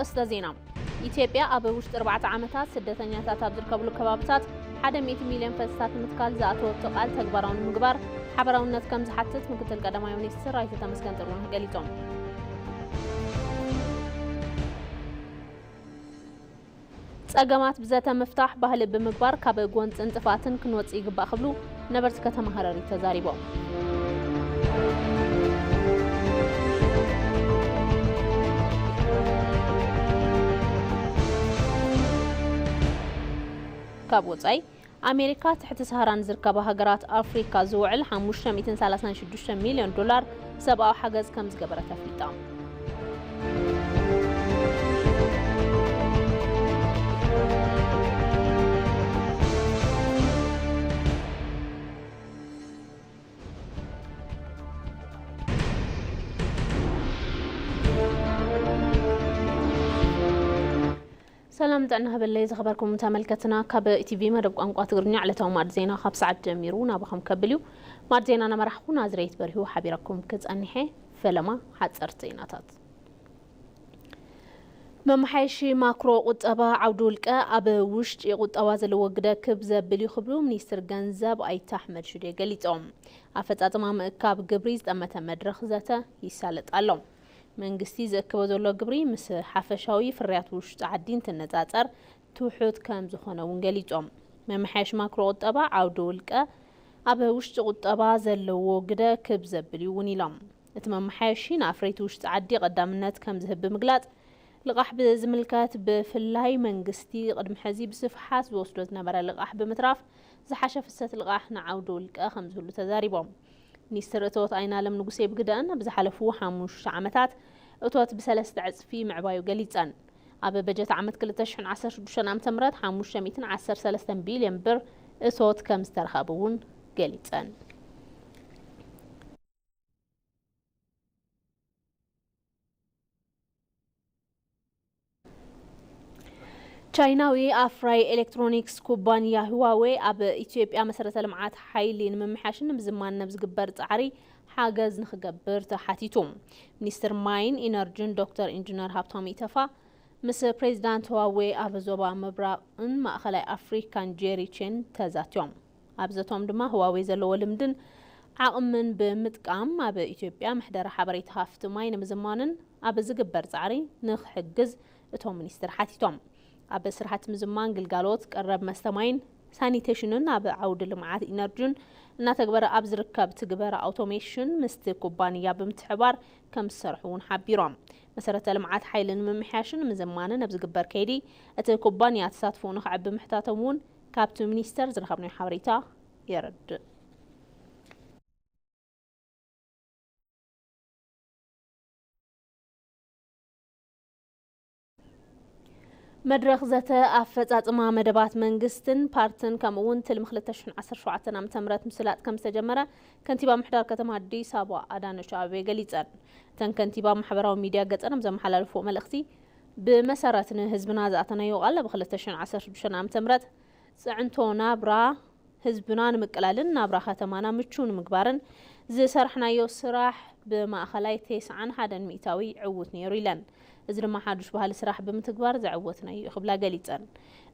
ኣርእስተ ዜና። ኢትዮጵያ ኣብ ውሽጢ ኣርባዕተ ዓመታት ስደተኛታት ኣብ ዝርከብሉ ከባብታት ሓደ ሚእቲ ሚልዮን ፈልስታት ንምትካል ዝኣተወቶ ቃል ተግባራዊ ንምግባር ሓበራውነት ከም ዝሓትት ምክትል ቀዳማይ ሚኒስትር ኣይተ ተመስገን ጥሩነህ ገሊጾም። ጸገማት ብዘተ ምፍታሕ ባህሊ ብምግባር ካብ ጎንጽን ጥፍኣትን ክንወጽእ ይግባእ ክብሉ ነበርቲ ከተማ ሃረሪ ተዛሪቦም። ካብ ወጻኢ፣ ኣሜሪካ ትሕቲ ሰሃራን ዝርከባ ሃገራት ኣፍሪካ ዝውዕል ሓሙሽተ ሚእትን ሰላሳን ሽዱሽተ ሚልዮን ዶላር ሰብኣዊ ሓገዝ ከም ዝገበረት ኣፍሊጣ። ሰላም ጥዕና ሃበለይ ዝኸበርኩም ተመልከትና፣ ካብ ኢቲቪ መደብ ቋንቋ ትግርኛ ዕለታዊ ማዕድ ዜና ካብ ሰዓት ጀሚሩ ናባኹም ከብል እዩ። ማዕድ ዜና ናመራሕኹ ናዝሬት በሪሁ ሓቢረኩም ክጸንሐ። ፈለማ ሓጸርቲ ዜናታት። መመሓየሺ ማክሮ ቁጠባ ዓውዲ ውልቀ ኣብ ውሽጢ ቁጠባ ዘለዎ ግደ ክብ ዘብል እዩ ክብሉ ሚኒስትር ገንዘብ ኣይተ ኣሕመድ ሽዴ ገሊጾም። ኣፈጻጽማ ምእካብ ግብሪ ዝጠመተ መድረኽ ዘተ ይሳለጥ ኣሎ። መንግስቲ ዝእክቦ ዘሎ ግብሪ ምስ ሓፈሻዊ ፍርያት ውሽጢ ዓዲ እንትነጻጸር ትውሑድ ከም ዝኾነ እውን ገሊጾም። መመሓየሺ ማክሮ ቁጠባ ዓውዲ ውልቀ ኣብ ውሽጢ ቁጠባ ዘለዎ ግደ ክብ ዘብል እዩ እውን ኢሎም። እቲ መመሓየሺ ንኣፍረይቲ ውሽጢ ዓዲ ቀዳምነት ከም ዝህብ ብምግላጽ፣ ልቓሕ ብዝምልከት ብፍላይ መንግስቲ ቅድሚ ሕዚ ብስፍሓት ዝወስዶ ዝነበረ ልቓሕ ብምትራፍ ዝሓሸ ፍሰት ልቓሕ ንዓውዲ ውልቀ ከም ዝህሉ ተዛሪቦም። ሚኒስትር እቶት ኣይናለም ንጉሴ ብግደአን፣ ኣብ ዝሓለፉ ሓሙሽተ ዓመታት እቶት ብሰለስተ ዕጽፊ ምዕባዩ ገሊጸን። ኣብ በጀት ዓመት ክልተ ሽሕን ዓሰርተ ሽዱሽተን ዓመተ ምህረት ሓሙሽተ ሚእትን ዓሰርተ ሰለስተን ቢልዮን ብር እቶት ከም ዝተረኸበ እውን ገሊጸን። ቻይናዊ ኣፍራይ ኤሌክትሮኒክስ ኩባንያ ህዋዌ ኣብ ኢትዮጵያ መሰረተ ልምዓት ሓይሊ ንምምሕያሽን ንምዝማንን ኣብ ዝግበር ጻዕሪ ሓገዝ ንኽገብር ተሓቲቱ። ሚኒስትር ማይን ኢነርጂን ዶክተር ኢንጂነር ሃብቶም ኢተፋ ምስ ፕሬዚዳንት ህዋዌ ኣብ ዞባ ምብራቕን ማእኸላይ ኣፍሪካን ጄሪ ቼን ተዛትዮም። ኣብ ዘቶም ድማ ህዋዌ ዘለዎ ልምድን ዓቕምን ብምጥቃም ኣብ ኢትዮጵያ ምሕደራ ሓበሬታ ሃፍቲ ማይ ንምዝማንን ኣብ ዝግበር ጻዕሪ ንኽሕግዝ እቶም ሚኒስትር ሓቲቶም። ኣብ ስራሕቲ ምዝማን ግልጋሎት ቀረብ መስተ ማይን ሳኒቴሽንን ኣብ ዓውዲ ልምዓት ኢነርጂን እናተግበረ ኣብ ዝርከብ ትግበረ ኣውቶሜሽን ምስቲ ኩባንያ ብምትሕባር ከም ዝሰርሑ እውን ሓቢሮም። መሰረተ ልምዓት ሓይሊ ንምምሕያሽን ምዝማንን ኣብ ዝግበር ከይዲ እቲ ኩባንያ ተሳትፎ ንኽዕቢ ምሕታቶም እውን ካብቲ ሚኒስተር ዝረኸብናዮ ሓበሬታ የረድእ። መድረኽ ዘተ ኣፈጻጽማ መደባት መንግስትን ፓርትን ከምኡ እውን ትልሚ ክልተ ሽሕን ዓሰርተ ሸውዓተን ዓመተ ምህረት ምስላጥ ከም ዝተጀመረ ከንቲባ ምሕዳር ከተማ ኣዲስ ኣበባ ኣዳነች ኣቤቤ ገሊጸን። እተን ከንቲባ ኣብ ማሕበራዊ ሚድያ ገጸን ኣብ ዘመሓላለፍዎ መልእኽቲ፣ ብመሰረት ንህዝብና ዝኣተናዮ ቃል ኣብ ክልተ ሽሕን ዓሰርተ ሽዱሽተን ዓመተ ምህረት ጽዕንቶ ናብራ ህዝብና ንምቅላልን ናብራ ከተማና ምቹው ንምግባርን ዝሰርሕናዮ ስራሕ ብማእኸላይ ተስዓን ሓደን ሚእታዊ ዕዉት ነይሩ ኢለን። እዚ ድማ ሓዱሽ ባህሊ ስራሕ ብምትግባር ዘዕወትናዮ እዩ ክብላ ገሊፀን።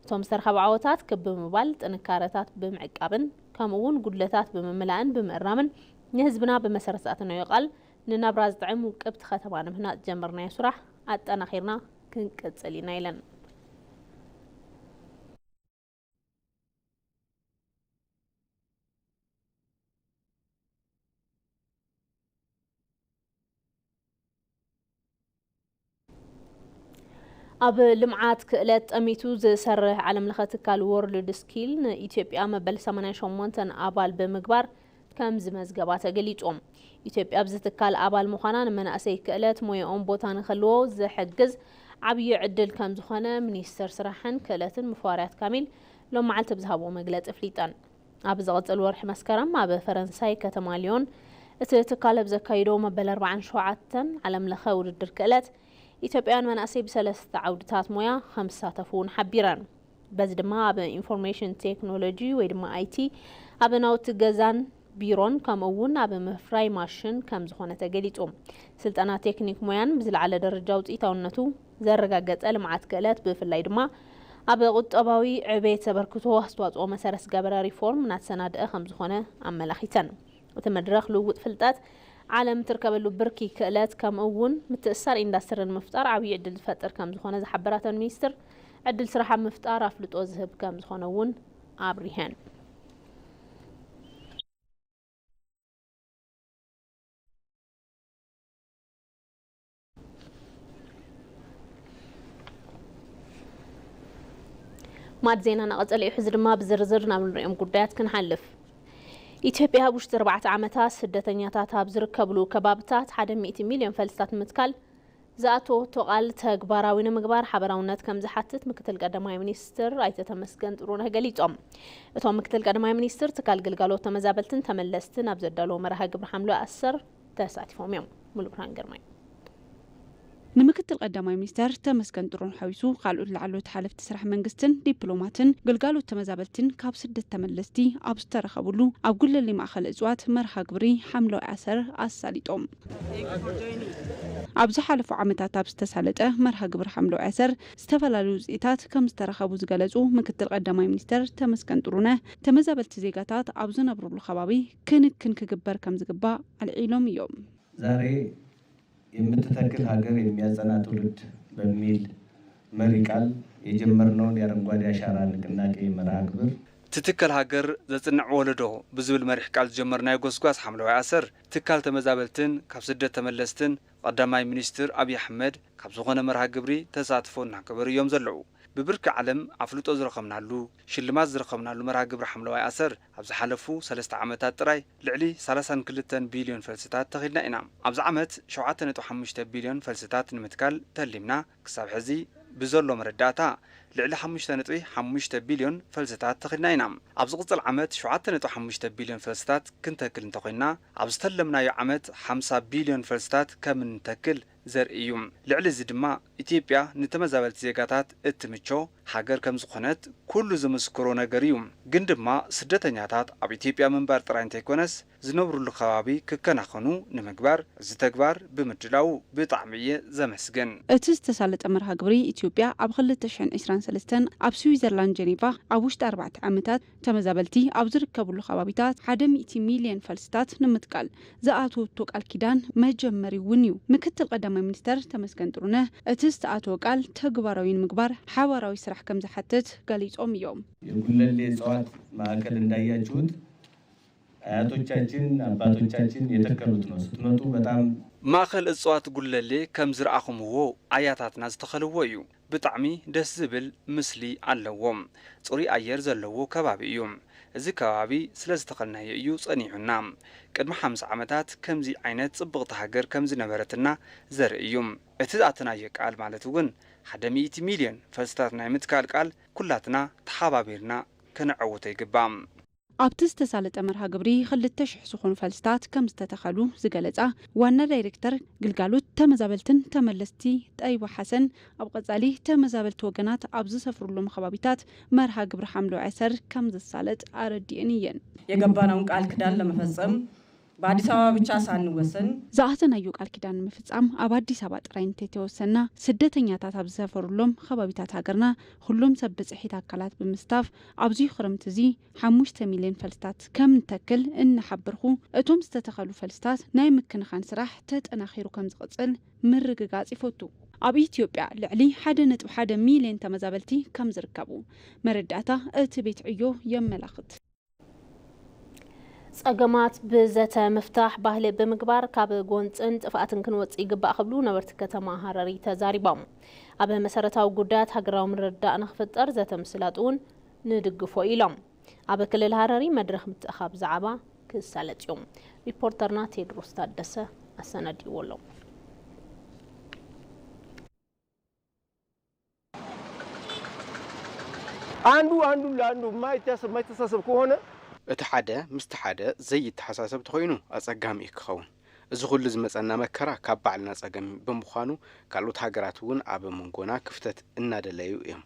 እቶም ዝተረኸቡ ዓወታት ክብ ብምባል ጥንካረታት ብምዕቃብን ከምኡ እውን ጉድለታት ብምምላእን ብምእራምን ንህዝብና ብመሰረት ዝኣተናዮ ቃል ንናብራ ዝጥዕም ውቅብቲ ከተማ ንምህናፅ ዝጀመርናዮ ስራሕ ኣጠናኺርና ክንቅፅል ኢና ኢለን። ኣብ ልምዓት ክእለት ጠሚቱ ዝሰርሕ ዓለም ለኸ ትካል ወርልድ ስኪል ንኢትዮጵያ መበል ሰማንያን ሸሞንተን ኣባል ብምግባር ከም ዝመዝገባ ተገሊጹ። ኢትዮጵያ ኣብዚ ትካል ኣባል ምዃና ንመናእሰይ ክእለት ሞያኦም ቦታ ንክህልዎ ዝሕግዝ ዓብዪ ዕድል ከም ዝኾነ ሚኒስትር ስራሕን ክእለትን ሙፈሪያት ካሚል ሎማዓልቲ ብዝሃብዎ መግለጺ ኣፍሊጠን። ኣብ ዝቕጽል ወርሒ መስከረም ኣብ ፈረንሳይ ከተማ ሊዮን እቲ ትካል ኣብ ዘካይዶ መበል ኣርባዓን ሸውዓተን ዓለም ለኸ ውድድር ክእለት ኢትዮጵያውያን መናእሰይ ብሰለስተ ዓውድታት ሞያ ከም ዝሳተፉ እውን ሓቢረን። በዚ ድማ ኣብ ኢንፎርሜሽን ቴክኖሎጂ ወይ ድማ ኣይቲ፣ ኣብ ናውቲ ገዛን ቢሮን ከምኡ እውን ኣብ ምፍራይ ማሽን ከም ዝኾነ ተገሊጹ። ስልጠና ቴክኒክ ሞያን ብዝለዓለ ደረጃ ውፅኢታውነቱ ዘረጋገጸ ልምዓት ክእለት፣ ብፍላይ ድማ ኣብ ቁጠባዊ ዕቤት ዘበርክቶ ኣስተዋጽኦ መሰረት ዝገበረ ሪፎርም እናተሰናደኣ ከም ዝኾነ ኣመላኺተን። እቲ መድረኽ ልውውጥ ፍልጠት፣ ዓለም ትርከበሉ ብርኪ ክእለት፣ ከምኡ እውን ምትእስሳር ኢንዳስትሪ ንምፍጣር ዓብዪ ዕድል ዝፈጥር ከም ዝኾነ ዝሓበራ እተን ሚኒስትር፣ ዕድል ስራሕ ኣብ ምፍጣር ኣፍልጦ ዝህብ ከም ዝኾነ እውን ኣብሪሀን። ማዕድ ዜናና ቀጸሊ እዩ። ሕዚ ድማ ብዝርዝር ናብ ንሪኦም ጉዳያት ክንሓልፍ። ኢትዮጵያ ኣብ ውሽጢ ኣርባዕተ ዓመታት ስደተኛታት ኣብ ዝርከብሉ ከባብታት ሓደ ሚእቲ ሚልዮን ፈልስታት ንምትካል ዝኣተወቶ ቃል ተግባራዊ ንምግባር ሓበራውነት ከም ዝሓትት ምክትል ቀዳማይ ሚኒስትር ኣይተ ተመስገን ጥሩነህ ገሊጾም። እቶም ምክትል ቀዳማይ ሚኒስትር ትካል ግልጋሎት ተመዛበልትን ተመለስትን ኣብ ዘዳለዎ መርሃ ግብሪ ሓምለዋይ ኣሰር ተሳቲፎም እዮም። ሙሉብርሃን ግርማይ። ንምክትል ቀዳማይ ሚኒስተር ተመስገን ጥሩነህ ሓዊሱ ካልኦት ላዕለዎት ሓለፍቲ ስራሕ መንግስትን ዲፕሎማትን ግልጋሎት ተመዛበልትን ካብ ስደት ተመለስቲ ኣብ ዝተረኸብሉ ኣብ ጉለሌ ማእኸል እፅዋት መርሃ ግብሪ ሓምለዋይ ኣሰር ኣሳሊጦም። ኣብ ዝሓለፉ ዓመታት ኣብ ዝተሳለጠ መርሃ ግብሪ ሓምለዋይ ኣሰር ዝተፈላለዩ ውፅኢታት ከም ዝተረኸቡ ዝገለፁ ምክትል ቀዳማይ ሚኒስተር ተመስገን ጥሩነህ፣ ተመዛበልቲ ዜጋታት ኣብ ዝነብሩሉ ከባቢ ክንክን ክግበር ከም ዝግባእ ኣልዒሎም እዮም። ዛሬ የምትተክል ሀገር የሚያጸና ትውልድ በሚል መሪ ቃል የጀመርነውን የአረንጓዴ አሻራ ንቅናቄ መርሃ ግብር ትትከል ሃገር ዘጽንዕ ወለዶ ብዝብል መሪሕ ቃል ዝጀመርናዮ ጎስጓስ ሓምለዋይ ኣሰር ትካል ተመዛበልትን ካብ ስደት ተመለስትን ቀዳማይ ሚኒስትር ኣብይ ኣሕመድ ካብ ዝኾነ መርሃ ግብሪ ተሳትፎ እናገበሩ እዮም ዘለዉ። ብብርኪ ዓለም ኣፍልጦ ዝረኸብናሉ፣ ሽልማት ዝረኸብናሉ መርሃ ግብሪ ሓምለዋይ ኣሰር ኣብ ዝሓለፉ ሰለስተ ዓመታት ጥራይ ልዕሊ ሰላሳን ክልተን ቢልዮን ፈልስታት ተኺልና ኢና። ኣብዚ ዓመት ሸውዓተ ነጥቢ ሓሙሽተ ቢልዮን ፈልስታት ንምትካል ተሊምና፣ ክሳብ ሕዚ ብዘሎ መረዳእታ ልዕሊ ሓሙሽተ ነጥቢ ሓሙሽተ ቢልዮን ፈልስታት ተኺልና ኢና። ኣብ ዝቕጽል ዓመት ሸውዓተ ነጥቢ ሓሙሽተ ቢልዮን ፈልስታት ክንተክል እንተኾይንና፣ ኣብ ዝተለምናዮ ዓመት ሓምሳ ቢልዮን ፈልስታት ከም እንተክል ዘርኢ እዩ። ልዕሊ እዚ ድማ ኢትዮጵያ ንተመዛበልቲ ዜጋታት እትምቾ ሃገር ከም ዝኾነት ኩሉ ዝምስክሮ ነገር እዩ። ግን ድማ ስደተኛታት ኣብ ኢትዮጵያ ምንባር ጥራይ እንተይኮነስ ዝነብሩሉ ከባቢ ክከናኸኑ ንምግባር እዚ ተግባር ብምድላዉ ብጣዕሚ እየ ዘመስግን። እቲ ዝተሳለጠ መርሃ ግብሪ ኢትዮጵያ ኣብ ክልተ ሽሕን ዕስራን ሰለስተን ኣብ ስዊዘርላንድ ጀኔቫ ኣብ ውሽጢ ኣርባዕተ ዓመታት ተመዛበልቲ ኣብ ዝርከብሉ ከባቢታት ሓደ ሚእቲ ሚልዮን ፈልስታት ንምትካል ዝኣተወቶ ቃል ኪዳን መጀመሪ እውን እዩ። ምክትል ቀዳማይ ሚኒስተር ተመስገን ጥሩነህ እቲ ዝተኣተወ ቃል ተግባራዊ ንምግባር ሓባራዊ ስራሕ ከም ዝሓትት ገሊጾም እዮም። የጉለሌ እጽዋት ማዕከል እንዳያችሁት አያቶቻችን አባቶቻችን የተከሉት ነው። ስትመጡ በጣም ማእኸል እጽዋት ጉለሌ ከም ዝረኣኹምዎ ኣያታትና ዝተኸልዎ እዩ። ብጣዕሚ ደስ ዝብል ምስሊ ኣለዎ። ጽሩይ ኣየር ዘለዎ ከባቢ እዩ። እዚ ከባቢ ስለ ዝተኸልናዮ እዩ ጸኒሑና። ቅድሚ ሓምሳ ዓመታት ከምዚ ዓይነት ጽብቕቲ ሃገር ከም ዝነበረትና ዘርኢ እዩ። እቲ ዝኣተናዮ ቃል ማለት እውን ሓደ ሚእቲ ሚልዮን ፈልስታት ናይ ምትካል ቃል ኩላትና ተሓባቢርና ከነዐውቶ ይግባእ። ኣብቲ ዝተሳለጠ መርሃ ግብሪ ክልተ ሽሕ ዝኾኑ ፈልስታት ከም ዝተተኸሉ ዝገለጻ ዋና ዳይሬክተር ግልጋሎት ተመዛበልትን ተመለስቲ ጠይባ ሓሰን፣ ኣብ ቀጻሊ ተመዛበልቲ ወገናት ኣብ ዝሰፍሩሎም ከባቢታት መርሃ ግብሪ ሓምለዋይ ኣሰር ከም ዝሳለጥ ኣረዲኤን እየን። የገባነውን ቃል ኪዳን ለመፈጸም በአዲስ አበባ ብቻ ሳንወሰን ዝኣተናዮ ቃል ኪዳን ንምፍጻም ኣብ ኣዲስ ኣበባ ጥራይ እንተይተወሰና፣ ስደተኛታት ኣብ ዝሰፈሩሎም ከባቢታት ሃገርና ኩሎም ሰብ ብጽሒት ኣካላት ብምስታፍ ኣብዚ ክረምቲ እዚ ሓሙሽተ ሚልዮን ፈልስታት ከም ንተክል እናሓበርኩ፣ እቶም ዝተተኸሉ ፈልስታት ናይ ምክንኻን ስራሕ ተጠናኺሩ ከም ዝቕጽል ምርግጋጽ ይፈቱ። ኣብ ኢትዮጵያ ልዕሊ ሓደ ነጥቢ ሓደ ሚልዮን ተመዛበልቲ ከም ዝርከቡ መረዳእታ እቲ ቤት ዕዮ የመላኽት። ጸገማት ብዘተ ምፍታሕ ባህሊ ብምግባር ካብ ጎንጽን ጥፍኣትን ክንወጽእ ይግባእ ክብሉ ነበርቲ ከተማ ሃረሪ ተዛሪቦም። ኣብ መሰረታዊ ጉዳያት ሃገራዊ ምርድዳእ ንኽፍጠር ዘተ ምስላጥ እውን ንድግፎ ኢሎም። ኣብ ክልል ሃረሪ መድረኽ ምትእኻብ ዛዕባ ክሳለጥ እዩ። ሪፖርተርና ቴድሮስ ታደሰ ኣሰናዲዎ ኣሎ። አንዱ አንዱን ለአንዱ የማይተሳሰብ ከሆነ እቲ ሓደ ምስቲ ሓደ ዘይተሓሳሰብ ተኾይኑ ኣጸጋሚ እዩ ክኸውን። እዚ ኩሉ ዝመጸና መከራ ካብ ባዕልና ጸገም ብምዃኑ ካልኦት ሃገራት እውን ኣብ መንጎና ክፍተት እናደለዩ እዮም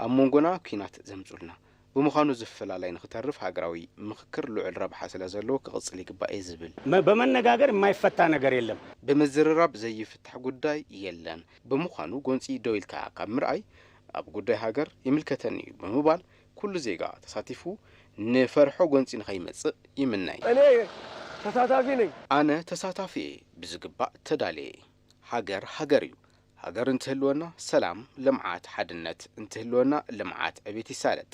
ኣብ መንጎና ኲናት ዘምጹልና። ብምዃኑ፣ እዚ ፍልልይ ንኽተርፍ ሃገራዊ ምኽክር ልዑል ረብሓ ስለ ዘለዎ ክቕጽል ይግባእ እየ ዝብል። መ- በመነጋገር የማይፈታ ነገር የለም። ብምዝርራብ ዘይፍታሕ ጉዳይ የለን። ብምዃኑ፣ ጎንጺ ደው ኢልካ ካብ ምርኣይ፣ ኣብ ጉዳይ ሃገር ይምልከተኒ እዩ ብምባል፣ ኩሉ ዜጋ ተሳቲፉ ንፈርሖ ጎንጺ ንኸይመጽእ ይምነ። እኔ ተሳታፊ ነኝ። ኣነ ተሳታፊ እየ፣ ብዝግባእ ተዳልየ። ሃገር ሃገር እዩ። ሃገር እንትህልወና ሰላም፣ ልምዓት፣ ሓድነት እንትህልወና ልምዓት፣ ዕቤት ይሳለጥ።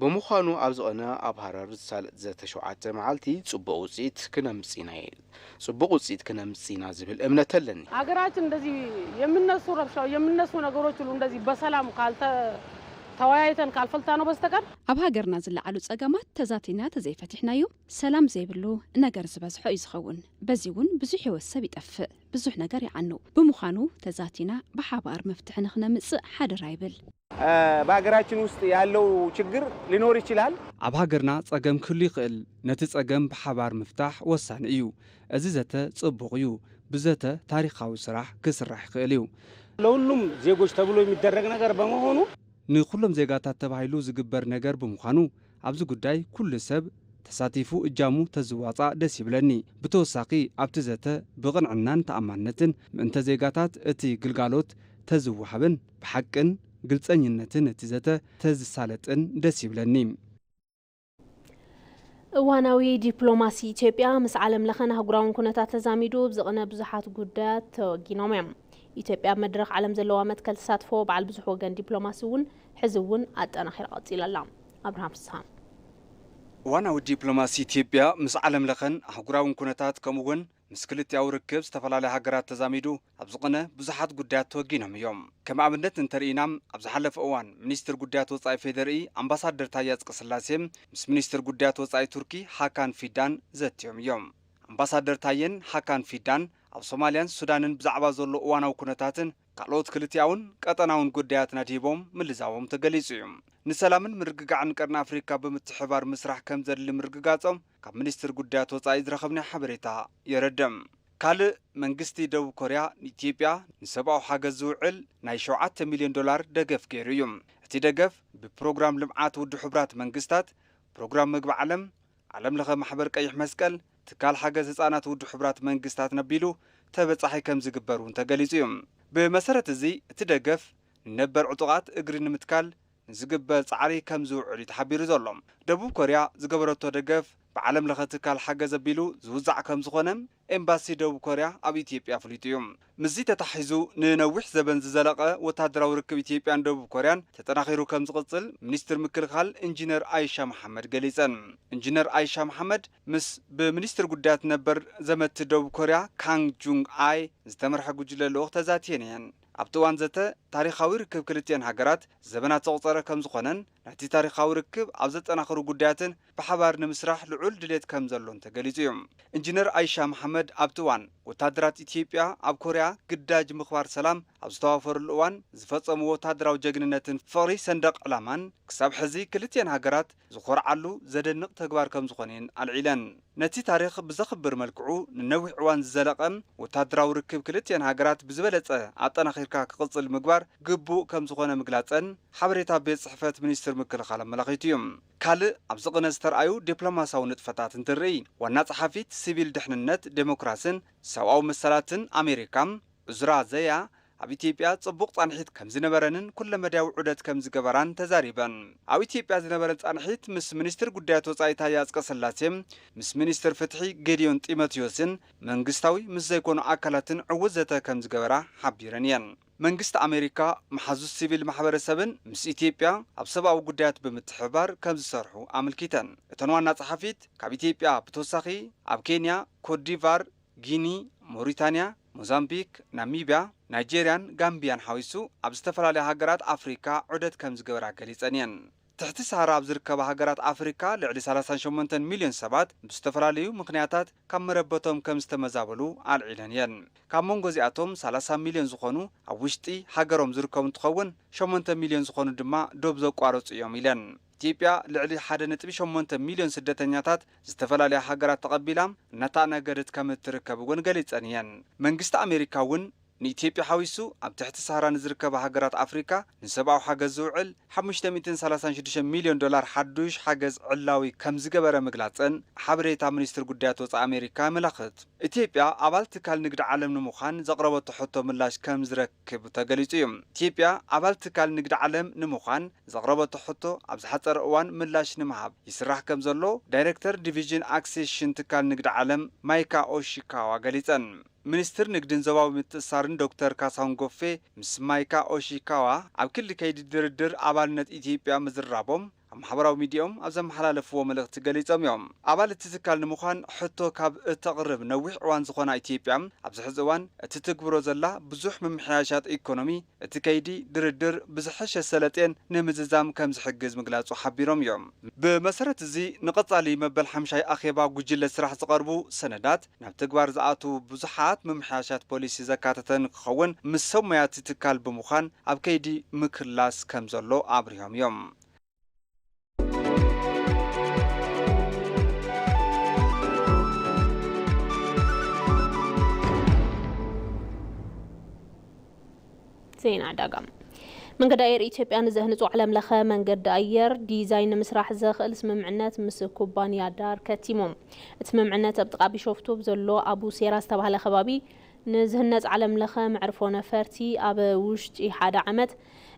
ብምዃኑ ኣብዚ ቕነ ኣብ ሃረር ዝሳለጥ ዘተ ሸውዓተ መዓልቲ ጽቡቕ ውጽኢት ክነምጽእ ኢና ኢል ጽቡቕ ውጽኢት ክነምጽእ ኢና ዝብል እምነት ኣለኒ። ሀገራችን እንደዚህ የሚነሱ ረብሻ የሚነሱ ነገሮች ሁሉ እንደዚህ በሰላም ካልተ ተወያይተን ካልፈታ ነው በስተቀር ኣብ ሃገርና ዝለዓሉ ጸገማት ተዛቲና ተዘይፈቲሕናዮም ሰላም ዘይብሉ ነገር ዝበዝሖ እዩ ዝኸውን። በዚ እውን ብዙሕ ህይወት ሰብ ይጠፍእ፣ ብዙሕ ነገር ይዓኑ። ብምዃኑ ተዛቲና ብሓባር መፍትሒ ንኽነምጽእ ሓደራ ይብል። በሀገራችን ውስጥ ያለው ችግር ሊኖር ይችላል። ኣብ ሃገርና ጸገም ክህሉ ይኽእል። ነቲ ጸገም ብሓባር ምፍታሕ ወሳኒ እዩ። እዚ ዘተ ጽቡቕ እዩ። ብዘተ ታሪኻዊ ስራሕ ክስራሕ ይኽእል እዩ። ለሁሉም ዜጎች ተብሎ የሚደረግ ነገር በመሆኑ ንኹሎም ዜጋታት ተባሂሉ ዝግበር ነገር ብምዃኑ ኣብዚ ጉዳይ ኩሉ ሰብ ተሳቲፉ እጃሙ ተዝዋጻእ ደስ ይብለኒ። ብተወሳኺ ኣብቲ ዘተ ብቕንዕናን ተኣማንነትን ምእንተ ዜጋታት እቲ ግልጋሎት ተዝወሃብን ብሓቅን ግልጸኝነትን እቲ ዘተ ተዝሳለጥን ደስ ይብለኒ። እዋናዊ ዲፕሎማሲ ኢትዮጵያ ምስ ዓለም ለኸን ኣህጉራውን ኩነታት ተዛሚዱ ብዝቕነ ብዙሓት ጉዳያት ተወጊኖም እዮም። ኢትዮጵያ ኣብ መድረኽ ዓለም ዘለዋ መትከል ተሳትፎ በዓል ብዙሕ ወገን ዲፕሎማሲ እውን ሕዚ እውን ኣጠናኺራ ቀፂላ ኣላ። ኣብርሃም ፍስሃ። እዋናዊ ዲፕሎማሲ ኢትዮጵያ ምስ ዓለም ለኸን ኣህጉራውን ኩነታት ከምኡ እውን ምስ ክልቲኣዊ ርክብ ዝተፈላለያ ሃገራት ተዛሚዱ ኣብ ዝቕነ ብዙሓት ጉዳያት ተወጊኖም እዮም። ከም ኣብነት እንተርኢና ኣብ ዝሓለፈ እዋን ሚኒስትር ጉዳያት ወፃኢ ፌዴሪኢ ኣምባሳደር ታየ ኣፅቀስላሴ ምስ ሚኒስትር ጉዳያት ወፃኢ ቱርኪ ሃካን ፊዳን ዘትዮም እዮም። ኣምባሳደር ታየን ሃካን ፊዳን ኣብ ሶማልያን ሱዳንን ብዛዕባ ዘሎ እዋናዊ ኩነታትን ካልኦት ክልቲኣውን ቀጠናውን ጉዳያትን ኣድሂቦም ምልዛቦም ተገሊጹ እዩ። ንሰላምን ምርግጋዕን ቀርኒ ኣፍሪካ ብምትሕባር ምስራሕ ከም ዘድሊ ምርግጋጾም ካብ ሚኒስትር ጉዳያት ወጻኢ ዝረኸብናዮ ሓበሬታ የረድእ። ካልእ መንግስቲ ደቡብ ኮርያ ንኢትዮጵያ ንሰብኣዊ ሓገዝ ዝውዕል ናይ ሸውዓተ ሚልዮን ዶላር ደገፍ ገይሩ እዩ። እቲ ደገፍ ብፕሮግራም ልምዓት ውድብ ሕቡራት መንግስታት፣ ፕሮግራም ምግቢ ዓለም፣ ዓለም ለኸ ማሕበር ቀይሕ መስቀል፣ ትካል ሓገዝ ህጻናት ውድብ ሕቡራት መንግስታት ነቢሉ ተበጻሒ ከም ዝግበር እውን ተገሊጹ እዩ። ብመሰረት እዚ እቲ ደገፍ ንነበር ዕጡቓት እግሪ ንምትካል ንዝግበር ጻዕሪ ከም ዝውዕል እዩ ተሓቢሩ ዘሎ። ደቡብ ኮርያ ዝገበረቶ ደገፍ ብዓለም ለኸ ትካል ሓገዝ ኣቢሉ ዝውዛዕ ከም ዝኾነ ኤምባሲ ደቡብ ኮርያ ኣብ ኢትዮጵያ ኣፍሊጡ እዩ። ምስዚ ተታሒዙ ንነዊሕ ዘበን ዝዘለቐ ወታደራዊ ርክብ ኢትዮጵያን ደቡብ ኮርያን ተጠናኺሩ ከም ዝቕጽል ሚኒስትር ምክልኻል ኢንጂነር ኣይሻ መሓመድ ገሊጸን። ኢንጂነር ኣይሻ መሓመድ ምስ ብሚኒስትር ጉዳያት ነበር ዘመቲ ደቡብ ኮርያ ካንግ ጁንግ ኣይ ዝተመርሐ ጉጅለ ልኡኽ ተዛትየን እየን። ኣብቲ እዋን ዘተ ታሪኻዊ ርክብ ክልቲኤን ሃገራት ዘበናት ዘቑጸረ ከም ዝኾነን ነቲ ታሪኻዊ ርክብ ኣብ ዘጠናኽሩ ጉዳያትን ብሓባር ንምስራሕ ልዑል ድሌት ከም ዘሎን ተገሊጹ እዩ። ኢንጂነር ኣይሻ መሓመድ ኣብቲ እዋን ወታደራት ኢትዮጵያ ኣብ ኮርያ ግዳጅ ምኽባር ሰላም ኣብ ዝተዋፈሩሉ እዋን ዝፈጸምዎ ወታደራዊ ጀግንነትን ፍቕሪ ሰንደቕ ዕላማን ክሳብ ሕዚ ክልቲኤን ሃገራት ዝኾርዓሉ ዘደንቕ ተግባር ከም ዝኾነ እየን ኣልዒለን። ነቲ ታሪኽ ብዘኽብር መልክዑ ንነዊሕ እዋን ዝዘለቐ ወታደራዊ ርክብ ክልቲኤን ሃገራት ብዝበለጸ ኣጠናኺርካ ክቕጽል ምግባር ግቡእ ከም ዝኾነ ምግላጸን ሓበሬታ ቤት ጽሕፈት ሚኒስትር ምክልኻል ኣመላኺቱ እዩ። ካልእ ኣብዚ ቅነ ዝተርኣዩ ዲፕሎማሲያዊ ንጥፈታት እንትርኢ፣ ዋና ጸሓፊት ሲቪል ድሕንነት፣ ዴሞክራስን ሰብኣዊ መሰላትን ኣሜሪካ ኡዝራ ዘያ ኣብ ኢትዮጵያ ጽቡቕ ጻንሒት ከም ዝነበረንን ኩለመዳያዊ ዑደት ከም ዝገበራን ተዛሪበን። ኣብ ኢትዮጵያ ዝነበረን ጻንሒት ምስ ሚኒስትር ጉዳያት ወጻኢ ታየ ኣጽቀስላሴ፣ ምስ ሚኒስትር ፍትሒ ጌዲዮን ጢሞቴዎስን መንግስታዊ ምስ ዘይኮኑ ኣካላትን ዕዉት ዘተ ከም ዝገበራ ሓቢረን እየን። መንግስቲ ኣሜሪካ መሓዙት ሲቪል ማሕበረሰብን ምስ ኢትዮጵያ ኣብ ሰብኣዊ ጉዳያት ብምትሕብባር ከም ዝሰርሑ ኣመልኪተን። እተን ዋና ጸሓፊት ካብ ኢትዮጵያ ብተወሳኺ ኣብ ኬንያ፣ ኮትዲቫር፣ ጊኒ፣ ሞሪታንያ፣ ሞዛምቢክ፣ ናሚብያ፣ ናይጄርያን ጋምቢያን ሓዊሱ ኣብ ዝተፈላለያ ሃገራት ኣፍሪካ ዑደት ከም ዝገበራ ገሊጸን እየን። ትሕቲ ሰሃራ ኣብ ዝርከባ ሃገራት ኣፍሪካ ልዕሊ ሰላሳን ሸሞንተን ሚልዮን ሰባት ብዝተፈላለዩ ምኽንያታት ካብ መረበቶም ከም ዝተመዛበሉ ኣልዒለን እየን። ካብ መንጎ እዚኣቶም ሰላሳ ሚልዮን ዝኾኑ ኣብ ውሽጢ ሃገሮም ዝርከቡ እንትኸውን፣ ሸሞንተ ሚልዮን ዝኾኑ ድማ ዶብ ዘቋረጹ እዮም ኢለን። ኢትዮጵያ ልዕሊ ሓደ ነጥቢ ሸሞንተ ሚልዮን ስደተኛታት ዝተፈላለያ ሃገራት ተቐቢላ እናተኣናገደት ከም እትርከብ እውን ገሊጸን እየን። መንግስቲ ኣሜሪካ እውን ንኢትዮጵያ ሓዊሱ ኣብ ትሕቲ ሳህራ ንዝርከባ ሃገራት ኣፍሪካ ንሰብኣዊ ሓገዝ ዝውዕል ሓሙሽተ ሚእትን ሰላሳን ሽዱሽተ ሚልዮን ዶላር ሓዱሽ ሓገዝ ዕላዊ ከም ዝገበረ ምግላፀን ሓበሬታ ሚኒስትር ጉዳያት ወፃኢ ኣሜሪካ የመላኽት። ኢትዮጵያ ኣባል ትካል ንግዲ ዓለም ንምዃን ዘቕረበቶ ሕቶ ምላሽ ከም ዝረክብ ተገሊጹ እዩ። ኢትዮጵያ ኣባል ትካል ንግዲ ዓለም ንምዃን ዘቕረበቶ ሕቶ ኣብ ዝሓጸረ እዋን ምላሽ ንምሃብ ይስራሕ ከም ዘሎ ዳይሬክተር ዲቪዥን ኣክሴሽን ትካል ንግዲ ዓለም ማይካ ኦሺካዋ ገሊጸን። ሚኒስትር ንግድን ዞባዊ ምትእስሳርን ዶክተር ካሳሁን ጎፌ ምስ ማይካ ኦሺካዋ ኣብ ክሊ ከይዲ ድርድር ኣባልነት ኢትዮጵያ ምዝራቦም ኣብ ማሕበራዊ ሚዲያኦም ኣብ ዘመሓላለፍዎ መልእኽቲ ገሊጾም እዮም። ኣባል እቲ ትካል ንምዃን ሕቶ ካብ እተቕርብ ነዊሕ እዋን ዝኾና ኢትዮጵያ፣ ኣብዚ ሕዚ እዋን እትትግብሮ ዘላ ብዙሕ ምምሕያሻት ኢኮኖሚ፣ እቲ ከይዲ ድርድር ብዝሐሸ ሰለጤን ንምዝዛም ከም ዝሕግዝ ምግላጹ ሓቢሮም እዮም። ብመሰረት እዚ፣ ንቐጻሊ መበል ሓምሻይ ኣኼባ ጉጅለ ስራሕ ዝቐርቡ ሰነዳት፣ ናብ ተግባር ዝኣትዉ ብዙሓት ምምሕያሻት ፖሊሲ ዘካተተ ንክኸውን ምስ ሰብ ሞያ እቲ ትካል ብምዃን ኣብ ከይዲ ምክላስ ከም ዘሎ ኣብሪሆም እዮም። ዜና ዕዳጋ። መንገዲ ኣየር ኢትዮጵያ ንዘህንጾ ዓለም ለኸ መንገዲ ኣየር ዲዛይን ንምስራሕ ዘኽእል ስምምዕነት ምስ ኩባንያ ዳር ከቲሞም። እቲ ስምምዕነት ኣብ ጥቓ ቢሾፍቱ ኣብ ዘሎ ኣቡ ሴራ ዝተባህለ ከባቢ ንዝህነጽ ዓለም ለኸ መዕርፎ ነፈርቲ ኣብ ውሽጢ ሓደ ዓመት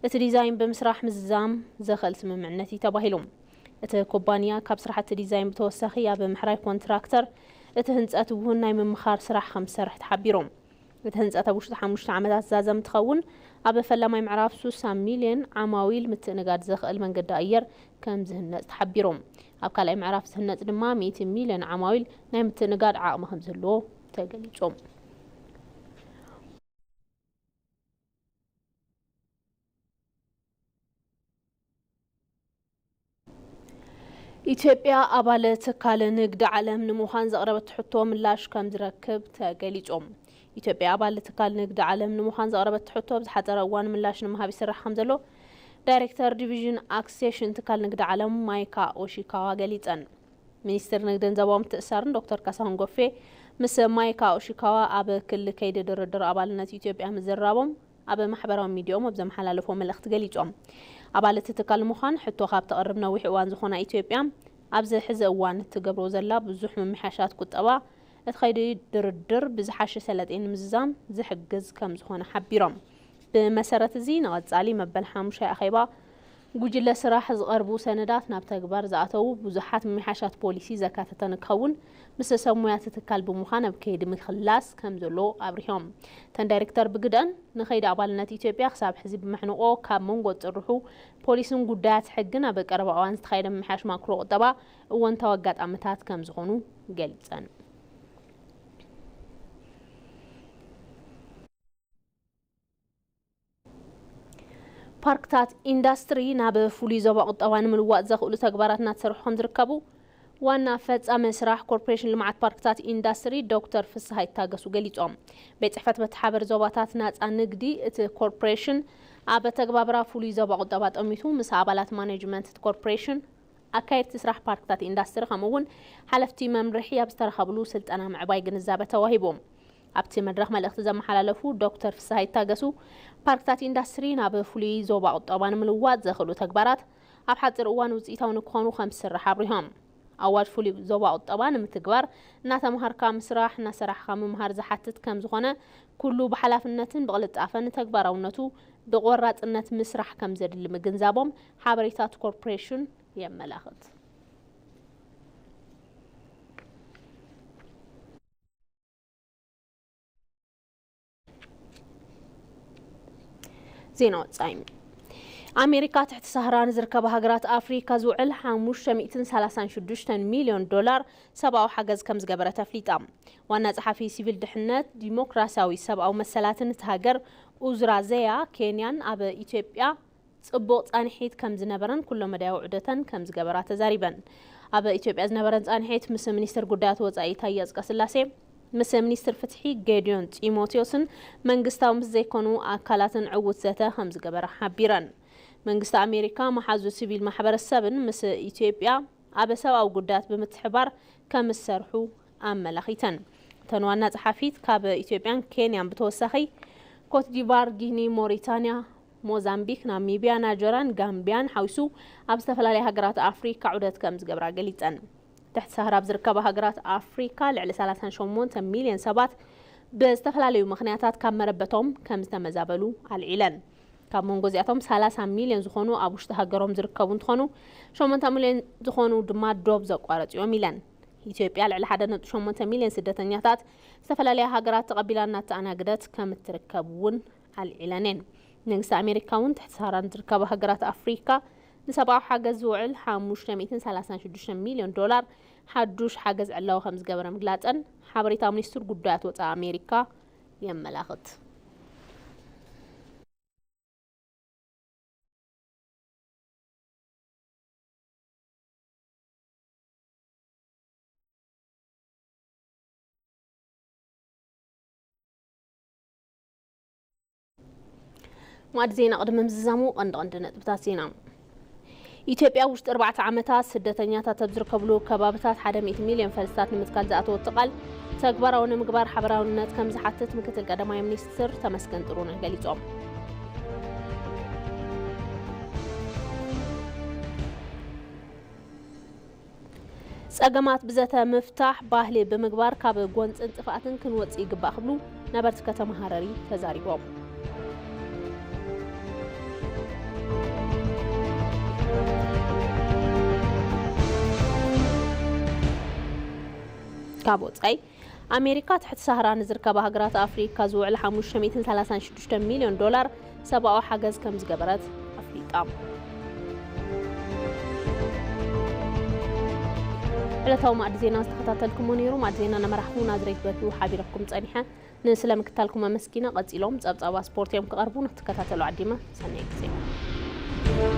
እቲ ዲዛይን ብምስራሕ ምዝዛም ዘኽእል ስምምዕነት እዩ ተባሂሉ። እቲ ኩባንያ ካብ ስራሕቲ ዲዛይን ብተወሳኺ ኣብ ምሕራይ ኮንትራክተር እቲ ህንጸት እውን ናይ ምምኻር ስራሕ ከም ዝሰርሕ ተሓቢሩ። እቲ ህንጸት ኣብ ውሽጢ ሓሙሽተ ዓመታት ዝዛዘም እንትኸውን፣ ኣብ ፈላማይ ምዕራፍ ሱሳ ሚልዮን ዓማዊል ምትእንጋድ ዘኽእል መንገዲ ኣየር ከም ዝህነጽ ተሓቢሩ። ኣብ ካልኣይ ምዕራፍ ዝህነጽ ድማ ሚእቲ ሚልዮን ዓማዊል ናይ ምትእንጋድ ዓቕሚ ከም ዝህልዎ ተገሊጹ። ኢትዮጵያ ኣባል ትካል ንግዲ ዓለም ንምዃን ዘቕረበት ሕቶ ምላሽ ከም ዝረክብ ተገሊጹ። ኢትዮጵያ ኣባል ትካል ንግዲ ዓለም ንምዃን ዘቕረበት ሕቶ ኣብ ዝሓጸረ እዋን ምላሽ ንምሃብ ይስራሕ ከም ዘሎ ዳይሬክተር ዲቪዥን ኣክሴሽን ትካል ንግዲ ዓለም ማይካ ኦሺካዋ ገሊጸን። ሚኒስትር ንግድን ዞባዊ ምትእስሳርን ዶክተር ካሳሁን ጎፌ ምስ ማይካ ኦሺካዋ ኣብ ክሊ ከይዲ ድርድር ኣባልነት ኢትዮጵያ ምዝራቦም ኣብ ማሕበራዊ ሚዲያኦም ኣብ ዘመሓላለፎ መልእኽቲ ገሊጾም። ኣባል እቲ ትካል ንምዃን ሕቶ ካብ ተቕርብ ነዊሕ እዋን ዝኾና ኢትዮጵያ፣ ኣብዚ ሕዚ እዋን እትገብሮ ዘላ ብዙሕ ምምሕያሻት ቁጠባ፣ እቲ ከይዲ ድርድር ብዝሓሸ ሰለጤ ንምዝዛም ዝሕግዝ ከም ዝኾነ ሓቢሮም። ብመሰረት እዚ፣ ንቐጻሊ መበል ሓሙሻይ ኣኼባ ጉጅለ ስራሕ ዝቐርቡ ሰነዳት ናብ ተግባር ዝኣተዉ ብዙሓት ምምሕያሻት ፖሊሲ ዘካተተ ንክኸውን፣ ምስ ሰብ ሞያ እቲ ትካል ብምዃን ኣብ ከይዲ ምክላስ ከም ዘሎ ኣብሪሆም። እተን ዳይሬክተር ብግደን፣ ንኸይዲ ኣባልነት ኢትዮጵያ ክሳብ ሕዚ ብምሕንቆ ካብ መንጎ ዝጽርሑ ፖሊስን ጉዳያት ሕግን ኣብ ቀረባ እዋን ዝተኻየደ ምምሕያሽ ማክሮ ቁጠባ እወንታዊ ኣጋጣምታት ከም ዝኾኑ ገሊጸን። ፓርክታት ኢንዳስትሪ ናብ ፍሉይ ዞባ ቁጠባ ንምልዋጥ ዘኽእሉ ተግባራት እናተሰርሑ ከም ዝርከቡ ዋና ፈጻሚ ስራሕ ኮርፖሬሽን ልምዓት ፓርክታት ኢንዳስትሪ ዶክተር ፍስሃ ይታገሱ ገሊጾም። ቤት ጽሕፈት መተሓበሪ ዞባታት ናጻ ንግዲ እቲ ኮርፖሬሽን ኣብ ኣተግባብራ ፍሉይ ዞባ ቁጠባ ጠሚቱ ምስ ኣባላት ማኔጅመንት እቲ ኮርፖሬሽን፣ ኣካየድቲ ስራሕ ፓርክታት ኢንዳስትሪ ከምኡ እውን ሓለፍቲ መምርሒ ኣብ ዝተረኸብሉ ስልጠና ምዕባይ ግንዛበ ተዋሂቡ። ኣብቲ መድረኽ መልእኽቲ ዘመሓላለፉ ዶክተር ፍስሃ ይታገሱ፣ ፓርክታት ኢንዳስትሪ ናብ ፍሉይ ዞባ ቁጠባ ንምልዋጥ ዘኽእሉ ተግባራት ኣብ ሓፂር እዋን ውፅኢታዊ ንክኾኑ ከም ዝስራሕ ኣብሪሆም። ኣዋጅ ፍሉይ ዞባ ቁጠባ ንምትግባር እናተምሃርካ ምስራሕ፣ እናሰራሕኻ ምምሃር ዝሓትት ከም ዝኾነ፣ ኩሉ ብሓላፍነትን ብቕልጣፈን ንተግባራውነቱ ብቆራፅነት ምስራሕ ከም ዘድሊ ምግንዛቦም ሓበሬታ እቲ ኮርፖሬሽን የመላኽት። ዜና ወጻኢ። ኣሜሪካ ትሕቲ ሳህራ ንዝርከባ ሃገራት ኣፍሪካ ዝውዕል ሓሙሽተ ሚእትን ሰላሳን ሽዱሽተን ሚልዮን ዶላር ሰብኣዊ ሓገዝ ከም ዝገበረት ኣፍሊጣ። ዋና ጸሓፊ ሲቪል ድሕነት፣ ዲሞክራሲያዊ ሰብኣዊ መሰላትን እቲ ሃገር ኡዝራ ዘያ ኬንያን ኣብ ኢትዮጵያ ጽቡቕ ጻንሒት ከም ዝነበረን ኩሎ መዳያዊ ዑደተን ከም ዝገበራ ተዛሪበን። ኣብ ኢትዮጵያ ዝነበረን ጻንሒት ምስ ሚኒስትር ጉዳያት ወጻኢ ታየ ኣጽቀስላሴ፣ ምስ ሚኒስትር ፍትሒ ጌድዮን ጢሞቴዎስን መንግስታዊ ምስ ዘይኮኑ ኣካላትን ዕዉት ዘተ ከም ዝገበራ ሓቢረን። መንግስቲ ኣሜሪካ መሓዙ ሲቪል ማሕበረሰብን ምስ ኢትዮጵያ ኣብ ሰብኣዊ ጉዳያት ብምትሕባር ከም ዝሰርሑ ኣመላኺተን። እተን ዋና ጸሓፊት ካብ ኢትዮጵያን ኬንያን ብተወሳኺ ኮትዲቫር፣ ጊኒ፣ ሞሪታንያ፣ ሞዛምቢክ፣ ናሚብያ፣ ናይጀርያን ጋምብያን ሓዊሱ ኣብ ዝተፈላለያ ሃገራት ኣፍሪካ ዑደት ከም ዝገብራ ገሊፀን። ትሕቲ ሳህራ ኣብ ዝርከባ ሃገራት ኣፍሪካ ልዕሊ ሰላሳ ሸሞንተ ሚልዮን ሰባት ብዝተፈላለዩ ምኽንያታት ካብ መረበቶም ከም ዝተመዛበሉ ኣልዒለን። ካብ መንጎ እዚኣቶም ሰላሳ ሚልዮን ዝኾኑ ኣብ ውሽጢ ሃገሮም ዝርከቡ እንትኾኑ፣ ሸሞንተ ሚልዮን ዝኾኑ ድማ ዶብ ዘቋረጹ እዮም ኢለን። ኢትዮጵያ ልዕሊ ሓደ ነጥቢ ሸሞንተ ሚልዮን ስደተኛታት ዝተፈላለያ ሃገራት ተቐቢላ እናተኣናገደት ከም እትርከብ እውን ኣልዒለን እየን። መንግስቲ ኣሜሪካ እውን ትሕቲ ሳህራ ንዝርከባ ሃገራት ኣፍሪካ ንሰብኣዊ ሓገዝ ዝውዕል ሓሙሽተ ሚእትን ሰላሳን ሽዱሽተ ሚልዮን ዶላር ሓዱሽ ሓገዝ ዕላዊ ከም ዝገበረ ምግላፀን ሓበሬታ ሚኒስትር ጉዳያት ወፃኢ ኣሜሪካ የመላኽት። ማዕድ ዜና ቅድሚ ምዝዛሙ ቀንዲ ቀንዲ ነጥብታት ዜና። ኢትዮጵያ ውሽጢ ኣርባዕተ ዓመታት ስደተኛታት ኣብ ዝርከብሉ ከባብታት ሓደ ሚእቲ ሚልዮን ፈልስታት ንምትካል ዝኣተወቶ ቃል ተግባራዊ ንምግባር ሓበራውነት ከም ዝሓትት ምክትል ቀዳማይ ሚኒስትር ተመስገን ጥሩነህ ገሊጾም። ጸገማት ብዘተ ምፍታሕ ባህሊ ብምግባር ካብ ጎንጽን ጥፍኣትን ክንወጽእ ይግባእ ክብሉ ነበርቲ ከተማ ሃረሪ ተዛሪቦም። ካብ ወጻኢ ኣሜሪካ ትሕቲ ሳህራ ንዝርከባ ሃገራት ኣፍሪካ ዝውዕል ሓሙሽተ ሚእትን ሰላሳን ሽዱሽተ ሚልዮን ዶላር ሰብኣዊ ሓገዝ ከም ዝገበረት ኣፍሊጣ። ዕለታዊ ማዕዲ ዜና ዝተኸታተልኩሞ ነይሩ። ማዕዲ ዜና ነመራሕኹም ናዝሬት በቱ ሓቢረኩም ጸኒሐ። ንስለ ምክታልኩም ኣመስጊነ። ቀጺሎም ጸብጻባ ስፖርት እዮም ክቐርቡ፣ ንክትከታተሉ ዓዲመ። ሰናይ ግዜ።